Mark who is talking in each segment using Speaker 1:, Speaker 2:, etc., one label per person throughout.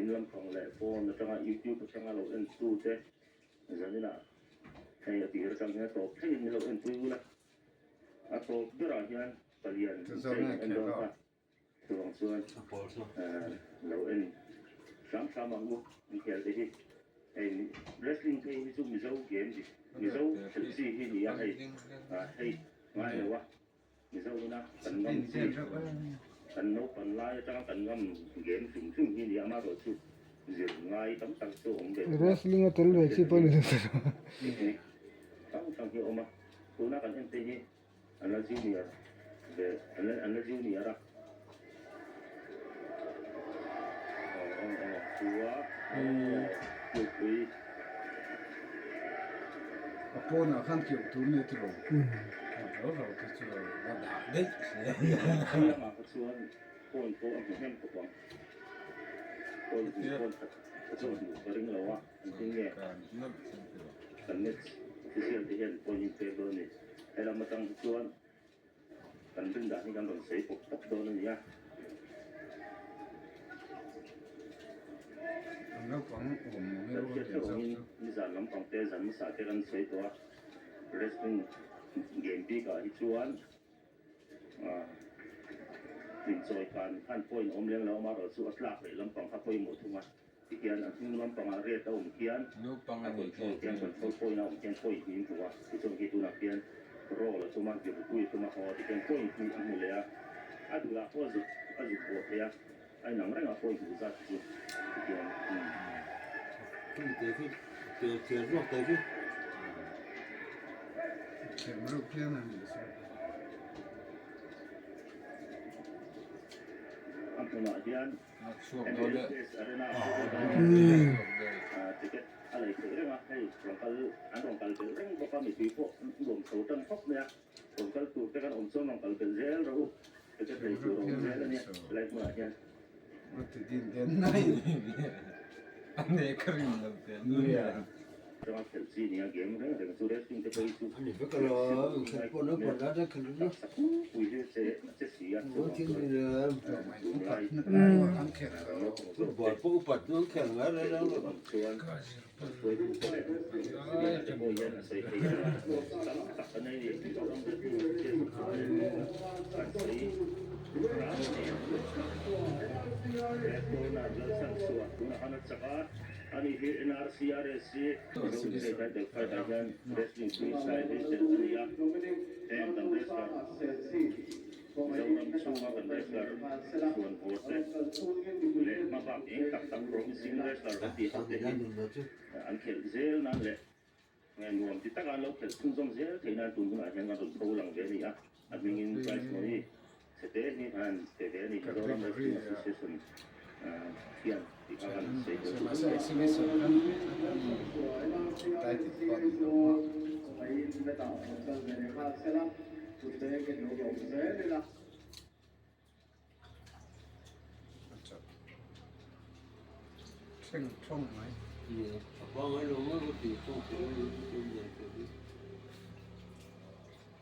Speaker 1: In lampang leh phone atanga YouTube atanga lo en tute zaninah hei a tir atang hian a tawp thlengin min lo enpui ula. A tawp berah hian palian inchei kan en dawn kha. Chuvang chuan lo en hram hram ang u inkhel te hi. Hei wrestling phei hi chu Mizo game dik Mizo khelh chi hi ni a hei hei ngai lo a Mizo ina kan ngam chi kan naupan lai atanga kan ngam game hrim hrim hi ni a amaherawhchu zir ngai tam tak chu awm ve thung a.
Speaker 2: Wrestling a tel ve chi pawh ni lo
Speaker 1: Technique hrang hrang hi a awm a tuna kan en te hi An la junior ve an la an la junior a. Aw aw aw chua aw tlukpui.
Speaker 3: A pawnah khan keuh tur nia tiraw? Rau rau te chu a dah daih sia.
Speaker 1: Chiangah kha chuan point pawh a hmu hnem khawp ang. Point hnih point khat kha chu a hmuh ka ring lo a, engtin nge kan match official te hian point in pek dawn a ni. He lam atang hi chuan kan rin dan hi kan rawn sawi pawp pawp dawn a ni a. Kan hriat theuh angin nizan lampang te zan hmasa te kan sawi tawh a, wrestling game bikah hi chuan inchawi kan khan point a awm lem lo a, amaherawhchu a tlak leh lampang kha pawimawh thung a. Tihian a hnung lampangah red a awm hian a control hian control point a awm hian point hnih an hmu a, tichuan khi tunah khian roll a tum a, virpui a tum a, aw tihian point hnih a hmu leh a, a dulah pawh a zuk a zuk bawh thei a, a inang reng a point hmuh zat chu tihian umm. A hmunah hian. MLS Arena ticket a lei theih reng a, hei rawn kal an rawn kal belh reng bawk a, mipui pawh nuam chho tan khawp mai a, rawn kal tur te kan awm chuan rawn kal belh zel rawh u, ticket lei tur a awm zel a nia helai hmunah hian. Atanga khelh chi nia game reng reng chu wrestling te pawh hi chu taksa pui hi che che si a chuvang chuan tunlai naupang chuan kan hruai duh te leh senior te pawh hian a sawi thei tam tak a nei ni Mizoram Wrestling Association chuan kan sawi ram a ni. He corner Lalchhanchhuah tunah khan a chak a. Ani hi NRCRSC Mizo Inchei Title Fight ah hian Wrestling Freestyle hi tel a ni a, heng kan wrestler Mizoram chhunga kan wrestler chhuan vawr te leh hmabak eng tak tak promising wrestler kan tih ho te hi an khelh zel nan leh nuam ti taka an lo khelh chhunzawm zel theih nan tun hunah hian kan rawn pho lang ve a ni a, a hmingin prize money Chete hi han pe ve a ni Mizoram Wrestling Association hian tih kha kan sawi tel duh duh a.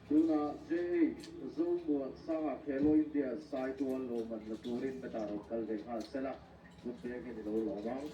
Speaker 4: Tunah JH Zomuan Sanga Khelo India Saitual lawmman la turin meta rawn kal ve nghal sela, kut bengin i lo lawm ang.